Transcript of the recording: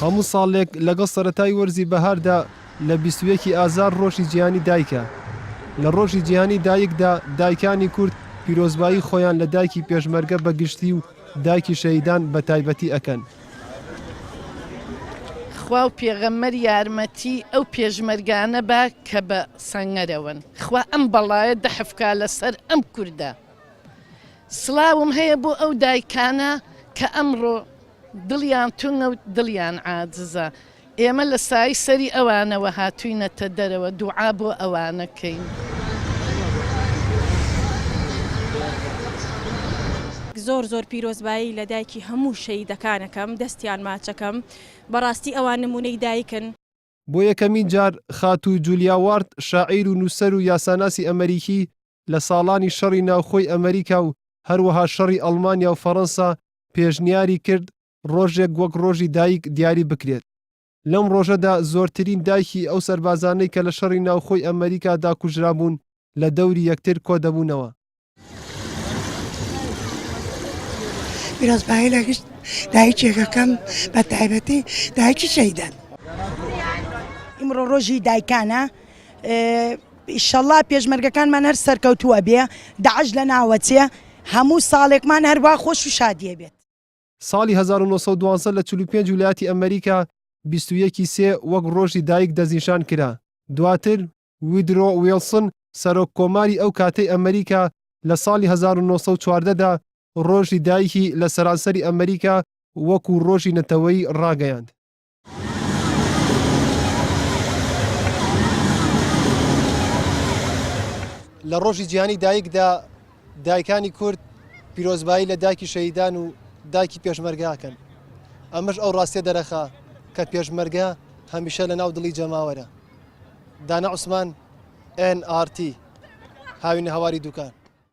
هەموو ساڵێک لەگەڵ سەرەتای وەرزی بەهاردا لە 21 ی ئازار ڕۆژی جیهانی دایکە. لە ڕۆژی جیهانی دایکدا دایکانی کورد پیرۆزبایی خۆیان لە دایکی پێشمەرگە بە گشتی و دایکی شەهیدان بە تایبەتی ئەکەن. خوا و پێغەمبەر یارمەتی ئەو پێشمەرگانە با کە بە سەنگەرەوەن خوا ئەم بەڵایە دەحف کا لەسەر ئەم کوردە سڵاوم هەیە بۆ ئەو دایکانە کە ئەمڕۆ دڵیان تونگە و دڵیان عاجزە ئێمە لە سایەی سەری ئەوانەوە هاتوینەتە دەرەوە دوعا بۆ ئەوانە کەین. زۆر زۆر پیرۆزبایی لە دایکی هەموو شەهیدەکان ئەکەم دەستیان ماچەکەم بەڕاستی ئەوان نمونەی دایکن. بۆ یەکەمین جار خاتوو جولیا وارد شاعیر و نووسەر و یاساناسی ئەمەریکی لە ساڵانی شەڕی ناوخۆی ئەمەریکا و هەروەها شەڕی ئەڵمانیا و فەڕەنسا پێشنیاری کرد ڕۆژێک وەک ڕۆژی دایک دیاری بکرێت. لەم ڕۆژەدا زۆرترین دایکی ئەو سەربازانەی کە لە شەڕی ناوخۆی ئەمەریکادا کوژرابوون لە دەوری یەکتر کۆدەبوونەوە. پیرۆزبایی لە گشت دایکێک ئەکەم بە تایبەتی دایکی شەهیدان. ئیمڕۆ ڕۆژی دایکانە ئیشەڵا پێشمەرگەکانمان هەر سەرکەوتوو ئەبێ داعش لەناوەچێ هەموو ساڵێکمان هەروا خۆش و شادیە بێت. ساڵی 1912 لە 45 ویلایەتی ئەمریکا 21 ی سێ وەک ڕۆژی دایک دەستنیشان کرا. دواتر وودرۆ ویڵسن سەرۆک کۆماری ئەو کاتەی ئەمریکا لە ساڵی 1914 دا ڕۆژی دایکی لە سەرانسەری ئەمریکا وەکو ڕۆژی نەتەوەیی ڕاگەیاند. لە ڕۆژی جیهانی دایکدا دایکانی کورد پیرۆزبایی لە دایکی شەهیدان و دایکی پێشمەرگە ئەکەن. ئەمەش ئەو ڕاستیە دەرەخا کە پێشمەرگە هەمیشە لە ناو دڵی جەماوەرە. دانا عوسمان، ئێن ئاڕ تی، هاوینەهەواری دوکان.